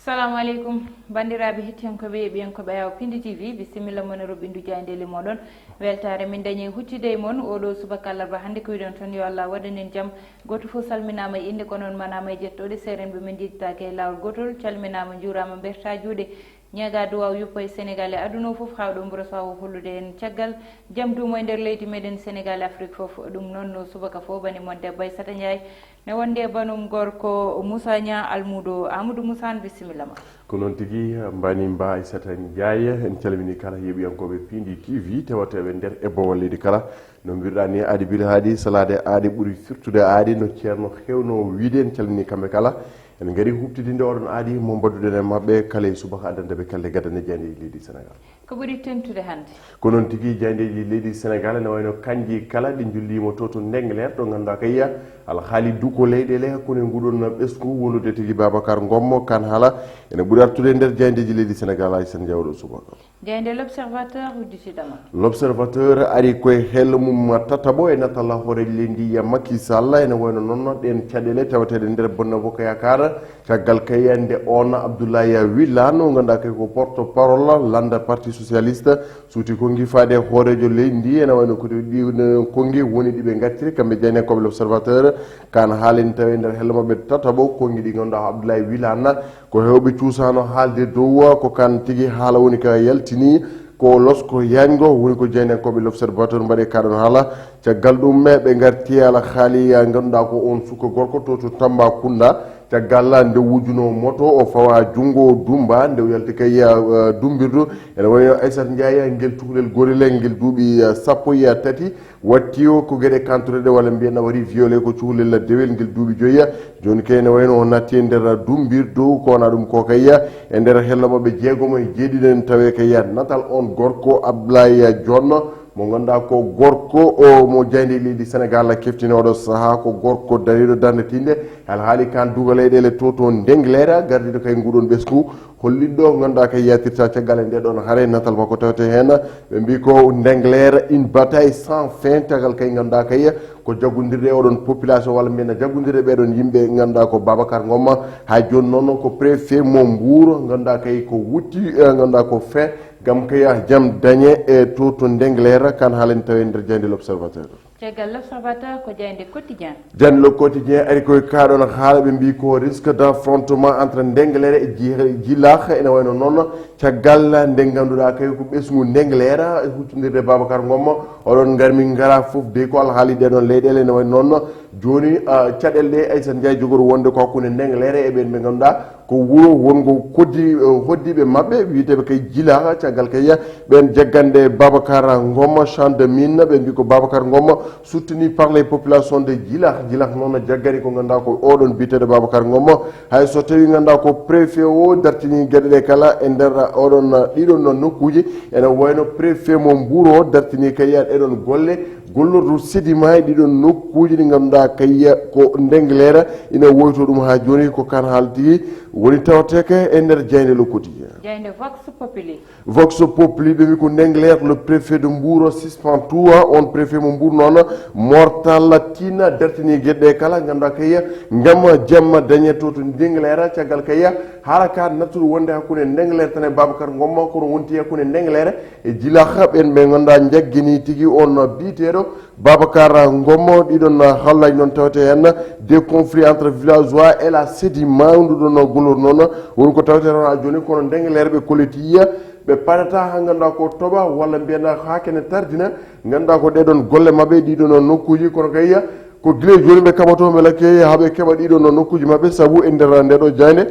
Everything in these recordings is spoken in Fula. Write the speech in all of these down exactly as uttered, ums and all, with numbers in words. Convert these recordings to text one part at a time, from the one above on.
Salamu aleykum, banndiraaɓe hettiyankooɓe e ɓiyankooɓe Awa Pindi T V, bisimilla mon e roɓɓindu jaayndeeli mooɗon. Weltaare min dañi huccide e mon oɗo subaka alarba hannde, ko wiɗon toon yo Allah waɗan en jam. Gooto fof salminaama e innde, ko noon manaama e jettooɗe, seerenɓe men njettitaake e laawol gootol, calminaama, njuuraama, mbertaa juuɗe. Ñaagaa duwaaw yuppo e Senegaal e aduna o fof, haa ɗo mburo sawo hollude en caggal jam duumo e nder leydi meɗen Senegaal e Afrik fof. Ɗum noon no subaka fof bani mon debbo Aysata Njaay, ne wonde e banum gorko Moussa Niang Almuudo. Amadou Moussa, on bisimilla ma. Ko noon tigi, mbani mba Aysata Njaay, en calmini kala yeeɓiyankooɓe Pindi T V, tewateeɓe nder e bowal leydi kala. No mbiruɗaa ni, aadi biri haaɗi, salaade aadi ɓuri firtude aadi, no ceerno heewno wiide, en calmini kamɓe kala. En ngari huɓtidinde oɗon aadi mo mbaɗuɗen e maɓɓe kala e subaka addanta ɓe kalde gadane jeyande e leydi Senegaal. Ko ɓuri tentude hannde? Ko noon tigi, jayndeeji leydi Senegaal ene wayno kanji kala ɗi njulliima to to Ndengler, to ngannduɗaa kay alhaali duko leyɗeele hakkunde nguɗon ɓesngu wondude tigi Babacar Ngom, kan haala ene ɓuri artude e nder jayndeeji leydi Senegaal, Aysata Njaay, oɗo subaka. Jaynde L'Observateur udditiɗo ma. L'Observateur ari koye hel mum tataɓo e natal hooreejo leydi Macky Sall, ene wayno noon ɗeen caɗeele tawateeɗe nder Benno Bokk Yaakaar. Caggal kay nde oon Abdoulaye Wilane, ngannduɗaa kay ko porte-parole lannda Parti Socialiste, suuti konngi faade hooreejo leydi ndi, ene wayno ko ɗiɗo konngi woni ɗi ɓe ngattiri, kamɓe jeyneteeɓe L'Observateur, kan haalani tawi nder hel maɓɓe tataɓo konngi ɗi ngannduɗaa Abdoulaye Wilane ko heewɓe cuusaano haalde dow, ko kan tigi haala woni ka yaltini, ko losko yaajngo woni ko jeyneteeɓe L'Observateur mbaɗi kaɗon haala. Caggal ɗum, ɓe ngarti alhaali, ngannduɗaa ko oon suka gorko to, to Tambacounda. Caggal nde wujunoo moto, o fawa junngo dumba, nde o yalti kay, eh, dumbirdu. Ene wayno Aysata Njaay, ngel cukalel goorel, ngel duuɓi, eh, sappo e tati. Watti o ko geɗe kantoreɗe walla mbiyen na wari violé ko cukalel dewel ngel duuɓi joyi. Jooni kay ene wayno o natti e nder dumbirdu, ko wona ɗum ko kay e nder hello maɓɓe jeegomo e jeeɗiɗo en tawe kay natal on gorko Ablaye Jonno. Mo ngannduɗaa ko gorko o mo jaaynde leydi Senegaal keftini oɗo sahaa, ko gorko dariiɗo darnde tinde. Alhaali kan duga leyɗeele to to Ndengleer, gardiiɗo kay nguɗon ɓesngu, holliɗo ngannduɗaa kay yaatirta caggal e nde ɗon hare natal makko tawete heen. Ɓe mbi ko Ndengleer, une bataille sans fin, tagal kay ngannduɗaa kay ko jaggondirde e oɗon population walla mbiyen jaggondirde ɓeɗon yimɓe ngannduɗaa ko Babacar Ngom. Haa jooni noon ko préfet mo Mbour ngannduɗaa kay ko wutti, eh, ngannduɗaa ko fin. Gam kay jam dañe e to to Ndengleer, kan haalani tawi e nder jaaynde L'Observateur. Caggal L'Observateur ko jaaynde Quotidien. Jaaynde Le Quotidien ari koye kaɗon haala, ɓe mbi ko risque d'affrontement entre Ndengleer e Ji-, Jilaax. Ene wayno noon caggal nde ngannduɗaa kay ko ɓesngu Ndengleer e huccondirde Babacar Ngom. Oɗon ngarmi ngara fof de ko alhaali ɗeɗon leyɗeele ene wayno noon. Jooni, ah, caɗeele ɗe Aysata Njaay jogori wonde ko hakkunde Ndengleer e ɓen ɓe ngannduɗaa ko wuro wongo koddi, eh, hoddiiɓe maɓɓe, wiyeteeɓe kay Jilaax, caggal kay ɓen jaggande Babacar Ngom, champ de mine, ɓe mbi ko Babacar Ngom, soutenu par les populations de Jilaax. Jilaax noon jaggani ko ngannduɗaa ko oɗon biyeteeɗo Babacar Ngom, hay so tawi ngannduɗaa ko préfet o dartini geɗe ɗe kala e nder oɗon, ɗiɗon nokkuuji, ene wayno préfet mo Mbour o dartini kay ɗeɗon golle, gollordu Sedima e ɗiɗon nokkuuji ɗi ngannduɗaa kay ko Ndengleer ina woyto ɗum haa jooni, ko kan haalti woni tawateeke e nder jaaynde Le Quotidien. Jaaynde Vox Populi. Vox Populi ɓe mbi ko Ndengleer, le préfet de Mbour suspend tout, on préfet mo Mbour noon, Mortal Tine dartini geɗe ɗe kala ngannduɗaa kay ngam jam dañe to to Ndengleer, caggal kay haala ka nattude wonde hakkunde Ndengleer tan e Babacar Ngom, kono wonti hakkunde Ndengleer e Jilaax, ɓen ɓe ngannduɗaa jaggini tigi on biyeteeɗo Babacar Ngom. Ɗiɗon hallaaji noon tawete heen des conflits entre villageois et la Sedima, nduɗon gollordu noon woni ko tawete toon haa jooni, kono Ndengleer ɓe kolliti ɓe paɗata haa ngannduɗaa ko toɓa walla mbiyen haa kene tardina ngannduɗaa ko ɗeɗon golle maɓɓe ɗiɗon nokkuuji, kono kay ko gila jooni ɓe kaɓoto mbela ke haa ɓe keɓa ɗiɗon nokkuuji maɓɓe, sabu e nder nde ɗo jaaynde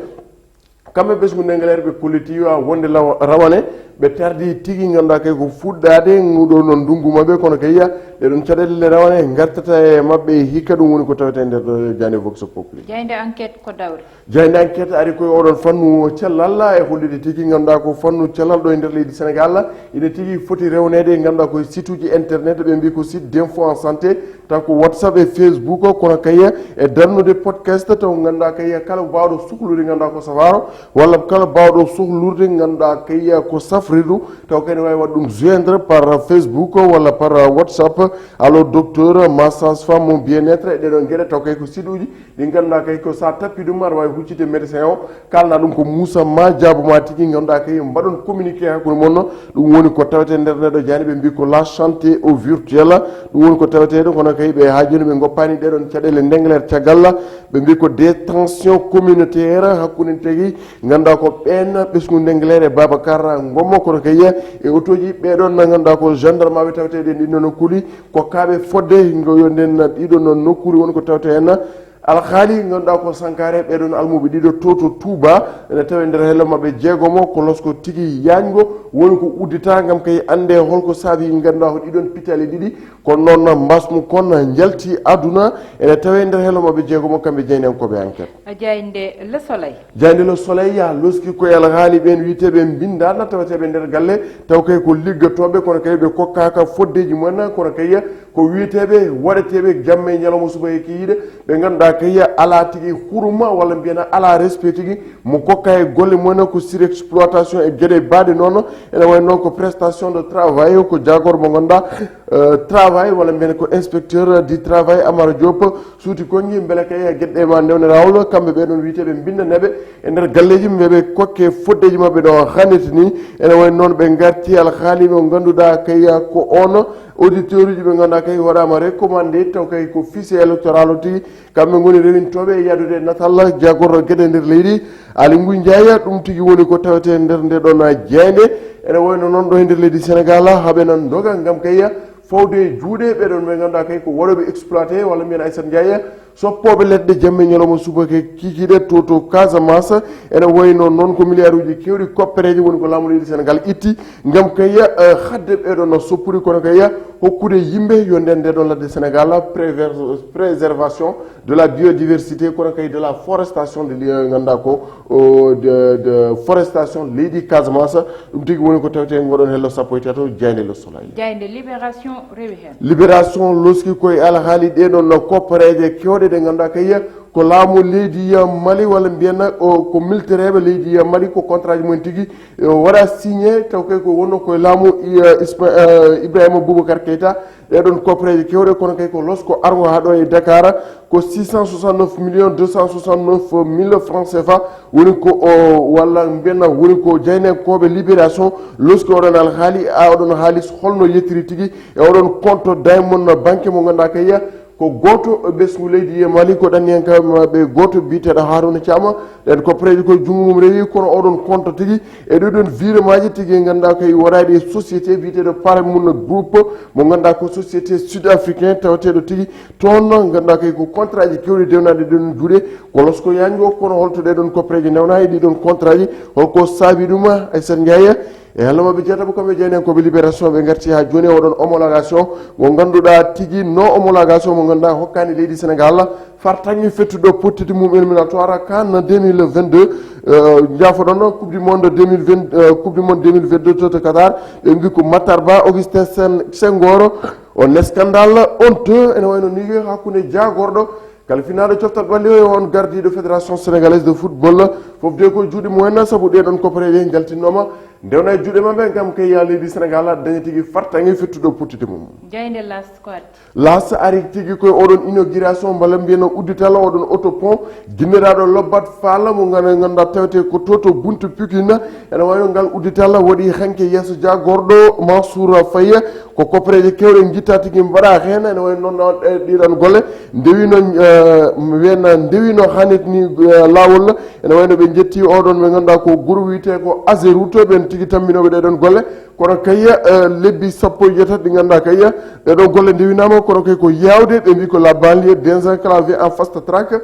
kamɓe ɓesngu Ndengleer ɓe kolliti wonde law-, rawane, ɓe tardi tigi ngannduɗaa kay ko fuɗɗaade nguɗo noon ndunngu maɓɓe, kono kay ɗeɗon caɗeele rawane ngartata e maɓɓe hikka, ɗum woni ko tawete e nder ɗo jaaynde Vox Populi. Jaaynde Enquête ko dawri. Jaaynde Enquête ari koye oɗon fannu cellal e hollude tigi ngannduɗaa ko fannu cellal ɗo e nder leydi Senegaal ina tigi foti rewneede ngannduɗaa koye site uji internet, ɓe mbi ko site d'info en santé, taw ko WhatsApp e Facebook, kono kay e darnude podcast taw ngannduɗaa kay kala baawɗo suklude ngannduɗaa ko safaro Walla kala baawɗo sohlurde, ngannduɗaa kay ko safrirdu, taw kay ne waawi waɗ ɗum joindre par Facebook walla par WhatsApp. Allo docteur, ma sage-femme, mon bien-être, e ɗee ɗoon geɗe, taw kay ko siɗuuji ɗi ngannduɗaa kay ko sa tappi ɗum, aɗa waawi huccitde médecin o, kaalna ɗum ko Moussa ma jaabu ma tigi, ngannduɗaa kay mbaɗon communiqué hakkunde mon. Ɗum woni ko tawetee nder nde ɗo jaaynde, ɓe mbi ko la santé au virtuel. Ɗum woni ko tawetee ɗo, kono kay ɓe haa jooni ɓe ngoppaani ɗee ɗoon caɗeele ndengleer caggal. Ɓe mbi ko détention communautaire hakkunde tigi, ngannduɗaa ko ɓeen ɓesngu ndengleer e Babacar Ngomo, kono kay e otooji ɓee ɗoon ngannduɗaa ko gendarmeɓe tawetee ɗen ɗin ɗoon nokkuuli, ko kaaɓe fodde ngo yo nden ɗii ɗoon nokkuuli woni ko tawetee heen alhaali ngannduɗaa ko sankaare ɓee ɗoon almuuɓe ɗiɗo to to Touba, ene tawi nder hello maɓɓe jeegomo ko losko tigi yaañgo woni ko uddita ngam kay annde holko saabi ngannduɗaa ko ɗii ɗoon pitali ɗiɗi, kono noon mbasmu kon njalti aduna, ene tawi nder hello maɓɓe jeegomo kamɓe jeynankooɓe enquête. A jaaynde Le Soleil. Jaaynde Le Soleil ya loski ko e alhaali ɓeen wiyeteeɓe mbindaana taweteeɓe nder galle, taw kay ko liggotooɓe, kono kay ɓe kokkaaka foddeeji mumen, kono kay ko wiyeteeɓe waɗeteeɓe jamma e ñalawma subaka e kikiiɗe, ɓe ngannduɗaa kay alaa tigi hurma walla mbiyana alaa respect tigi mo kokka e golle mumen ko surexploitation e geɗe baaɗe noon, ene wayi noon ko prestation de travail, ko jaagorɗo mo ngannduɗaa, euh, travail walla mbiyen ko inspecteur du travail Amara Diop, suuti konngi mbele kay e geɗe ma ndewne laawol, kamɓe ɓee ɗoon wiyeteeɓe mbindaneeɓe e nder galleeji maɓɓe, ɓe kokke foddeeji maɓɓe ɗo hannirta ni. Ene wayi noon ɓe ngarti alhaali mo ngannduɗaa kay ko on auditeur uji ɓe ngannduɗaa kay waɗaama recommandé taw kay ko fichier électoral o tigi, kamɓe ngoni rewintooɓe e yahdude e natal jaagorɗo geɗe nder leydi, Aly Ngouille Ndiaye. Ɗum tigi woni ko tawetee nder nde ɗoon jaaynde. Ene wayi no noon ɗo e nder leydi Sénégal, haɓe nan ndoga ngam kay fawde e juuɗe ɓee ɗoon ɓe ngannduɗaa kay ko waɗooɓe exploité walla mbiyen Aissata Ndiaye, soppooɓe leɗɗe jamma e ñalawma subaka e kikiiɗe to to Casamance. Ene wayi no noon ko milliard uji keewɗi koppereeje woni ko laamu leydi Sénégal itti ngam kay, eh, haɗde ɓee ɗoon soppude, kono kay hokkude yimɓe yo nden nde ɗoon ladde Sénégal préver-, préservation de la biodiversité, kono kay de la forestation de li-, ngannduɗaa ko, o, de, de forestation leydi Casamance. Ɗum tigi woni ko tawetee ngoɗon hello sappo e tato jaaynde Le Soleil. Jaaynde Libération rewi heen. Libération loski koye alhaali ɗee ɗoon koppereeje keewɗe ɗe ngannduɗaa kay ko laamu leydi Mali walla mbiyen o ko militereeɓe leydi Mali ko contrat ji mumen tigi, e, o waɗa signé taw kay ko wonno koye laamu, e, Isma-, e, Ibrahima Boubacar Keita. Ɗee ɗoon koppereeje keewɗe kono kay ko losko arngo haa ɗo e Dakar, ko six cent soixante-neuf millions deux cent soixante-neuf mille francs C F A woni ko o, walla mbiyen woni ko jaynenkooɓe Libération loski oɗon alhaali, a oɗon haalis holno yettiri tigi e oɗon compte Diamond Bank mo ngannduɗaa kay ko gooto ɓesngu leydi e Mali ko ɗanniyankaaɓe maɓɓe gooto biyeteeɗo Harouna Thiam. Ɗeen koppereeje koye junngo mum rewi, kono oɗon compte tigi e ɗee ɗoon virement ji tigi ngannduɗaa kay waɗaaɗi e société biyeteeɗo Paramoun Group mo ngannduɗaa ko société sud africain taweteeɗo tigi toon ngannduɗaa kay ko contrat ji keewɗi dewnaaɗi ɗeen juuɗe, ko losko yaañgo, kono holto ɗee ɗoon koppereeje newna e ɗii ɗoon contrat ji, holko saabi ɗum? Aissata Ndiaye e hello maɓɓe jeetati kamɓe jeynenkooɓe Libération ɓe ngarti haa jooni e oɗon homologation mo ngannduɗaa tigi no homologation mo ngannduɗaa hokkaani leydi Sénégal fartaŋŋe fettuɗo pottiti mum éliminatoire CAN deux mille vingt-deux, euh, jaafoɗon coupe du monde deux mille vingt, euh, coupe du monde deux mille vingt-deux to to Qatar. Ɓe mbi ko Matar Ba, Augustin Sen-, Senghor, on scandale honteux ene wayno ni hakkunde jaagorɗo kalfinaaɗo coftal ɓalli o e on gardiiɗo Fédération Sénégalaise de Football, fof de ko juuɗe mumen sabu ɗee ɗoon koppereeje njaltinnooma ndewna e juuɗe maɓɓe ngam kay ya leydi Sénégal daña tigi fartaŋŋe fettuɗo pottite mum. Jaaynde L'As ko addi. L'As ari tigi koye oɗon inauguration mballa mbiyen uddital oɗon autopont ginniraaɗo Lobbat Fall mo ngana ngannduɗaa tawetee ko to to buntu Pikine. Ene wayno ngal uddital waɗi hanki yeeso jaagorɗo Mansour Faye, ko koppereeje keewɗe njitta tigi mbaɗa heen. Ene wayi noon, noon, e ɗiɗon golle ndewino, eh, wena ndewino hannit ni, eh, laawol. Ene wayno ɓe njetti oɗon ɓe ngannduɗaa ko groupe wiyetee ko Azeroute, ɓen tigi tamminooɓe ɗee ɗoon golle. Kono kay, eh, lebbi sappo e jeetati ɗi ngannduɗaa kay, ɗee ɗoo golle ndewinaama, kono kay ko yaawde, ɓe mbi ko la banlieue désenclavée en fast track.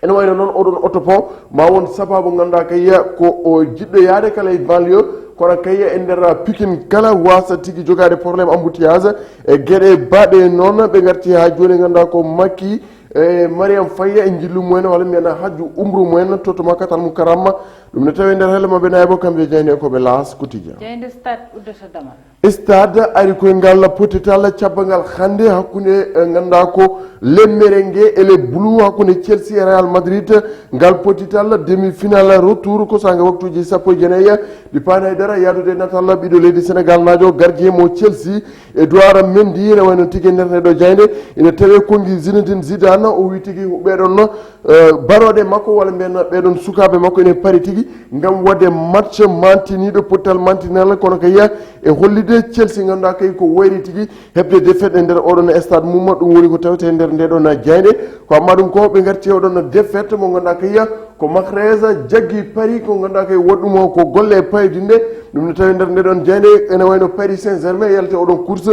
Ene wayno noon oɗon autopont ma won sababu ngannduɗaa kay ko o jiɗɗo yaade kala e banlieue, kono kay e nder Pikine kala wasa tigi jogaade problème embouteillage e geɗe baaɗe noon. Ɓe ngarti haa jooni ngannduɗaa ko Macky e Mariam Faye e njillu mumen walla mbiyen hajju umru mumen to to Makkatal Mukarrama. Ɗum ne tawi nder helle maɓɓe nayi bo kamɓe jeynenkooɓe L'As Quotidien. Jaaynde Stade uddata damal. Stade ari koye ngal pottital cabbangal hannde hakkunde, eh, ngannduɗaa ko lemmere nge e le blu hakkunde Chelsea e Real Madrid. Ngal pottital demi-finale retour ko saanga waktuuji sappo e jeenayi ɗi paana e dara yaadude natal ɓiɗo leydi Senegal naajo gardien mo Chelsea, Edouard Mendy, ene wayno tigi e nder nde ɗo jaaynde ene tawe konngi Zinedine Zidane. O wi tigi ɓeɗon, eh, barooɗe makko walla mbiyen ɓeɗon sukaaɓe makko ene pari tigi ngam waɗde match mantiniiɗo pottal mantinal, kono kay e hollitde Chelsea ngannduɗaa kay ko wayri tigi heɓde défaite e nder oɗon stade mum. Ɗum woni ko tawetee e nder nde ɗon jaaynde. Ko amma ɗum ko ɓe ngarti e oɗon défaite mo ngannduɗaa kay ko Mahrez jaggi pari ko ngannduɗaa kay waɗɗum o ko golle e paydinde. Ɗum ne tawi nder nde ɗon jaaynde ene wayno Paris Saint-Germain yalte oɗon course.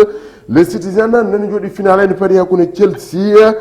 Le Citizen nani jooɗi finale ene pari hakkunde Chelsea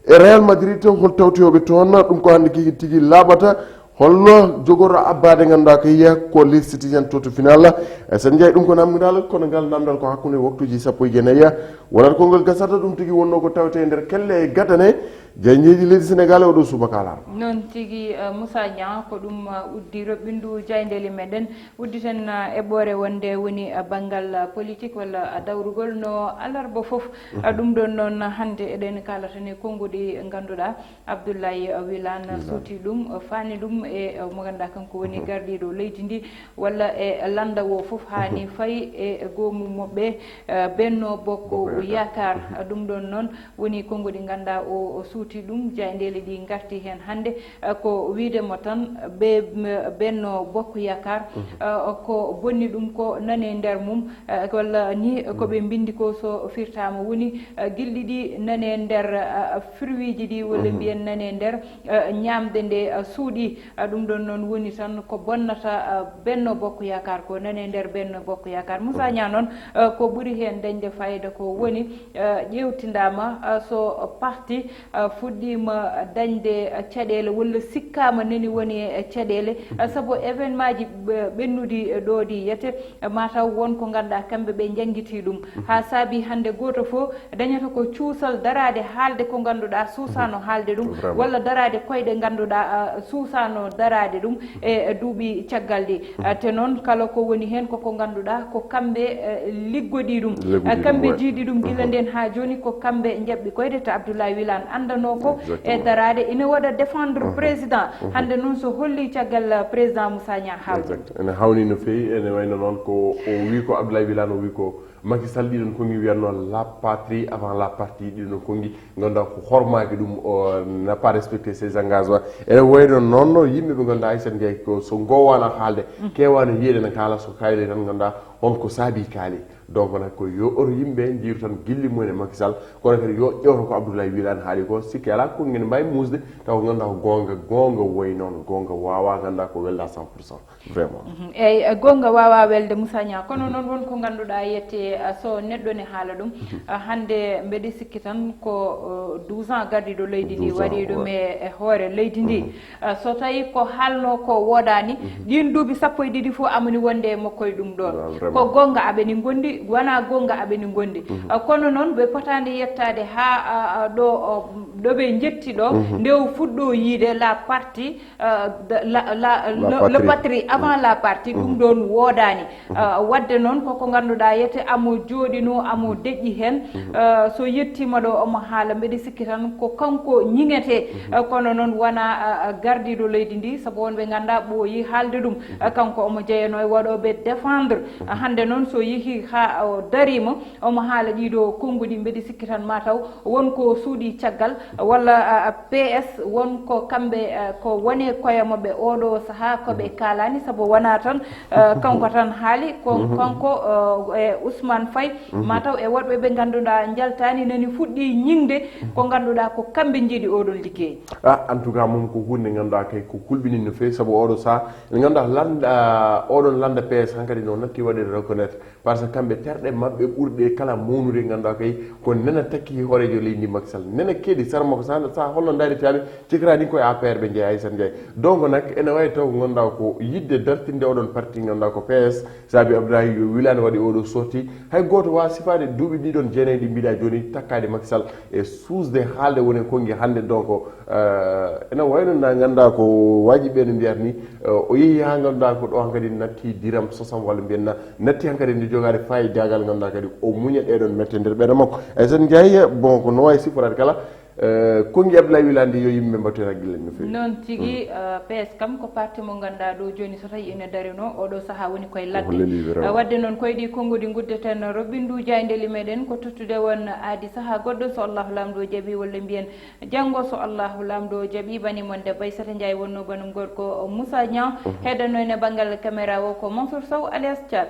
e Real Madrid, hol tawtoyooɓe toon? Ɗum ko hannde tigi tigi laaɓata. Holno jogorɗo abbaade ngannduɗaa ko yiya ko Le Citizen to to final? E sen njaay ɗum ko namdal, kono ngal namdal ko hakkunde waktuuji sappo e jeenayi. Wonata ko ngol gasata ɗum tigi wonno ko tawte e nder kelle e gadane. Jayneeji leydi Senegal e oɗo subaka alarba. Noon tigi, eh, Moussa Niang, ko ɗum, eh, uddi roɓɓindu jayndeli meɗen. Udditen, eh, eɓɓoore wonde woni, eh, banngal, eh, politique walla, eh, dawrugol no alarba fof. Eh, ɗum ɗon noon hannde eɗen kaalata ni konnguɗi ngannduɗaa Abdoulaye Wilane suuti ɗum, eh, faani ɗum e, eh, mo ngannduɗaa kanko woni gardiiɗo leydi ndi walla e lannda wo fof haani fayi e, e goomu moɓɓe, eh, Benno Bokk Yaakaar. Eh, ɗum ɗon noon woni konnguɗi ngannduɗaa o, o suuti ɗum, jayndeli ɗi ngarti heen hannde. Eh, ko wiyde mo tan ɓe, m-, Benno Bokk Yaakaar, eh, ko bonni ɗum ko nane nder mum, eh, walla ni ko ɓe mbindi ko so firtaama woni, eh, gilɗi ɗi nane nder, eh, firwiiji ɗi walla mbiyen nane nder, eh, ñaamde nde, eh, suuɗi. Eh, ɗum ɗon noon woni tan ko bonnata, eh, Benno Bokk Yaakaar ko nane nder Benno Bokk Yaakaar. Moussa Niang noon, eh, ko ɓuri heen dañde fayida ko woni, eh, ƴeewtindaama, eh, so parti, eh, fuɗɗiima dañde, eh, caɗeele walla sikkaama nani woni e caɗeele, eh, sabu événement ji ɓe-, ɓennuɗi, eh, ɗo ɗi yete, eh, mataw won ko ngannduɗaa kamɓe ɓe njanngitii ɗum. Haa saabi hannde gooto fof dañata ko cuusal daraade haalde ko ngannduɗaa suusaano haalde ɗum, walla daraade koyɗe ngannduɗaa, ah, suusaano daraade ɗum e, e duuɓi caggal ɗi. Ah, te noon kala ko woni heen koko ngannduɗaa ko kamɓe, eh, liggodii ɗum. Ah, kamɓe jiidi ɗum gila nden haa jooni ko kamɓe njaɓɓi koyɗe. To Abdoulaye Wilane anndanoo ko e daraade ina waɗa défendre président. Hannde noon so holli caggal, ah, président Moussa Niang haalde. Exact. Ene hawni no feewi, ene wayno noon ko o wi ko Abdoulaye Wilane o wi ko Macky Sall ɗiɗon konngi wiyatno la patrie avant la partie, ɗiɗon konngi ngannduɗaa ko hormaaki ɗum, o n'a pas respecté ses engagements. Ene wayno noon yimɓe ɓe ngannduɗaa hay sen jeeyi ko so ngowaano haalde, keewaano yiyde ne kaala so kaali tan ngannduɗaa on ko saabi kaali. Donc nag ko yo oto yimɓe njiiru tan gilli mumen e Macky Sall, kono kadi yo ƴeewto ko Abdoulaye Wilane haali ko, sikke alaa ko ngeen mbaawi muusde taw ngannduɗaa ko goonga, goonga woy noon, goonga waawaa ngannduɗaa ko welda cent pour cent. Vraiment. Mhm. Eyyi, eh, goonga waawaa welde Moussa Niang. Kono noon won ko ngannduɗaa yette, eh, so neɗɗo ne haala ɗum. Eh, hannde mbeɗe sikki tan ko, eh, douze ans gardiiɗo leydi ndi waɗi ɗum e, e hoore leydi ndi. Eh, so tawi ko haalno ko woodaani, ɗiin duuɓi sappo e ɗiɗi fof amani wonde e makko e ɗum ɗoon. Ah, vraiment. Ko goonga aɓe ni ngondi, wonaa goonga aɓe ni ngondi. Eh, kono noon ɓe potaani yettaade haa, ah, ah, ɗo, oh, ɗo ɓe njetti ɗo, nde o fuɗɗo yiide la partie, eh, da-, la, la, la le, le patrie. Patrie avant la partie, ɗum ɗoon woodaani. Eh, waɗde noon koko ngannduɗaa yete amo jooɗino, amo deƴƴi heen. Eh, so yettiima ɗo omo haala, mbeɗe sikki tan ko kanko ñiŋetee. Eh, kono noon wonaa, eh, eh, gardiiɗo leydi ndi, sabu wonɓe ngannduɗaa ɓooyi haalde ɗum. Eh, kanko omo jeyanoo e waɗooɓe défendre. Eh, hannde noon so yehii haa o dariima, omo haala ɗiɗo konnguɗi, mbeɗe sikki tan mataw won ko suuɗi caggal, walla, ah, ah, P S won ko kamɓe, ah, ko woni koye maɓɓe oɗo sahaa ko ɓe kaalani, sabu wonaa tan, ah, kanko tan haali, ko kanko, ah, e Ousmane Faye, mataw e woɗɓe ɓe ngannduɗaa njaltaani nani fuɗɗi ñiŋde ko ngannduɗaa ko kamɓe njiɗi oɗon liggey. Ah, en tout cas, moom ko huunde ngannduɗaa kay ko kulɓini no feewi, sabu oɗo sahaa, en ngannduɗaa lannda, oɗon lannda P S hankadi no natti waɗde reconnaître. Parce que kamɓe terɗe maɓɓe ɓurɗe kala mawnude ngannduɗaa kay ko nena takki hooreejo leydi ndi Macky Sall. Nena keedi sara makko sa, sa holno ndaari taaɓe cikra ni koye A P R ɓe jeeya hay sen jeeya. Donc nak ene wawi taw ko ngannduɗaa ko yidde dartinde oɗon parti ngannduɗaa ko P S. Saabi Abdoulaye Wilane waɗi oɗo sorti. Hay gooto wawa sifaade duuɓi ɗiɗon jeenayi ɗi mbiɗa jooni takkaade Macky Sall e suusde haalde woni konngi hannde. Donc, eh, ene wayno na ngannduɗaa ko waaji ɓe no mbiyata ni, eh, o yehi haa ngannduɗaa ko ɗo hankadi natti diram sosam walla mbiyen na natti hankadi nde jogaade fayidaagal, ngannduɗaa kadi o muña ɗeɗon mette nder ɓeɗe makko. Aysata Ndiaye, bon, ko no wayi siforaade kala, eh, konngi Abdoulaye Wilane yo yimɓe mbattu heen hakkille no feewi. Noon tigi, eh, P S kam ko parti mo ngannduɗaa ɗo jooni so tawi ene darino oɗo sahaa woni koye ladde. Leli, vraiment. Eh, wadde noon koye ɗi konnguɗi nguddeten roɓɓindu jaayndeeli meɗen ko tottude won aadi sahaa goɗɗo so Allahu Laamɗo jaɓi walla mbiyen janngo so Allahu Laamɗo jaɓi. Bani mon debbo Aysata Ndiaye wonno bani gorko Moussa Niang. Heɗanno ene banngal caméra o ko Mansour Sow alias Thiat.